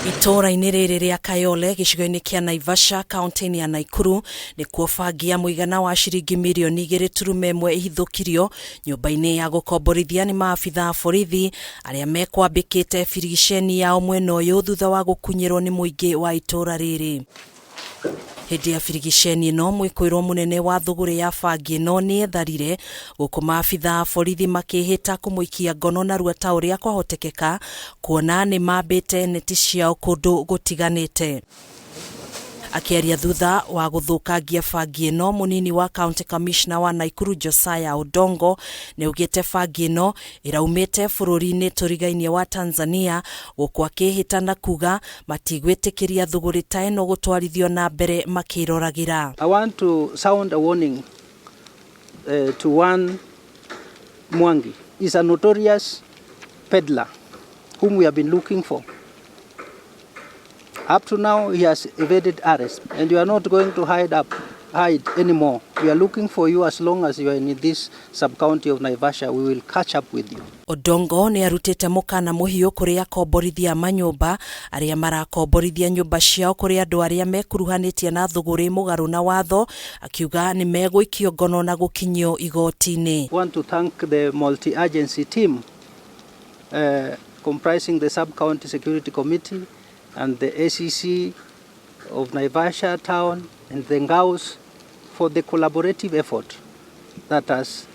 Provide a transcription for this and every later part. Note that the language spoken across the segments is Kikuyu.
Itũũra-inĩ rĩrĩ rĩa Kayole gĩcigo-inĩ kĩa Naivasha kaunti-inĩ ya Naikuru nĩkuo bangi ya mũigana wa ciringi mirioni 2.1 ĩhithũkirio nyũmba-inĩ ya gũkomborithia nĩ maabitha a borithi arĩa mekwambĩkĩte birigiceni yao mwena ũyũ thutha wa gũkunyĩrwo nĩ mũingĩ wa itũũra rĩrĩ. Hĩndĩ ya birigiceni ĩno mwĩkũĩrwo mũnene wa thũgũrĩ ya bangi ĩno nĩetharire gũkũ maabitha a borithi makĩhĩta kũmũikia ngono narua ta ũrĩa kwahotekeka kuona nĩmambĩte neti ciao kũndũ gũtiganĩte. Akĩaria thutha wa gũthũkangia bangi ĩno, mũnini wa county commissioner wa Naikuru Josiah Odongo nĩaugĩte bangi ĩno ĩraumĩte bũrũri-inĩ tũrigainie wa Tanzania gũkũ akĩhĩta na kuga matigwĩtĩkĩria thũgũrĩ ta ĩno gũtwarithio na mbere makĩroragĩra. I want to sound a warning to one Mwangi. He's a notorious peddler whom we have been looking for. Up to now, he has evaded arrest, and you are not going to hide anymore. We are looking for you as long as you are in this sub-county of Naivasha. We will catch up with you. Odongo nĩ arutĩte mũkana mũhiũ kũrĩ akomborithia a manyũmba arĩa marakomborithia nyũmba ciao kũrĩ andũ arĩa mekuruhanĩtie na thũgũrĩ mũgarũ na watho, akiuga nĩ megũikio ngono na gũkinyio igoti-inĩ. I want to thank the multi-agency team comprising the Sub-County Security Committee and the ACC of Naivasha town and the NGAOs for the collaborative effort that has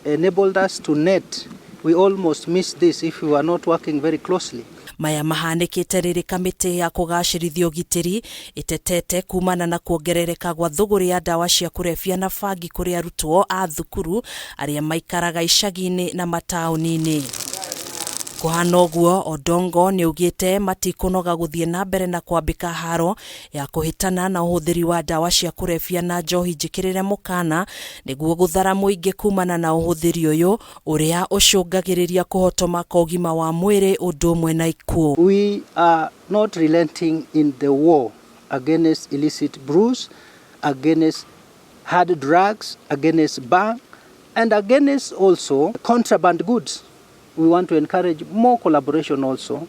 enabled us to net. We almost missed this if we were not working very closely. Maya mahanĩkĩte rĩrĩ kamĩtĩ ya kũgacĩrithia ũgitĩri ĩtetete kumana na kuongerereka gwa thũgũrĩ ya ndawa cia kũrebia na bangi kũrĩ arutwo a thukuru arĩa maikaraga icagi-inĩ na mataũni-inĩ. Kũhana ũguo, Odongo nĩaugĩte matikũnoga gũthiĩ na mbere na kwambĩka haro ya kũhĩtana na ũhũthĩri wa ndawa cia kũrebia na njohi njĩkĩrĩre mũkana nĩguo gũthara mũingĩ kumana na ũhũthĩri ũyũ ũrĩa ũcũngagĩrĩria kũhotoma kwa ũgima wa mwĩrĩ ũndũ ũmwe na ikuũ. We are not relenting in the war against illicit brews, against hard drugs, against bhang, and against also contraband goods. We want to encourage more collaboration also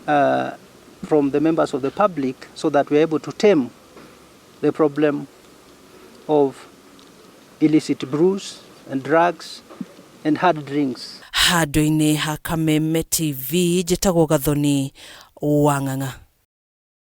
from the members of the public so that we are able to tame the problem of illicit brews and drugs and hard drinks. Handũ-inĩ ha Kameme TV, njĩtagwo Gathoni Wang'ang'a.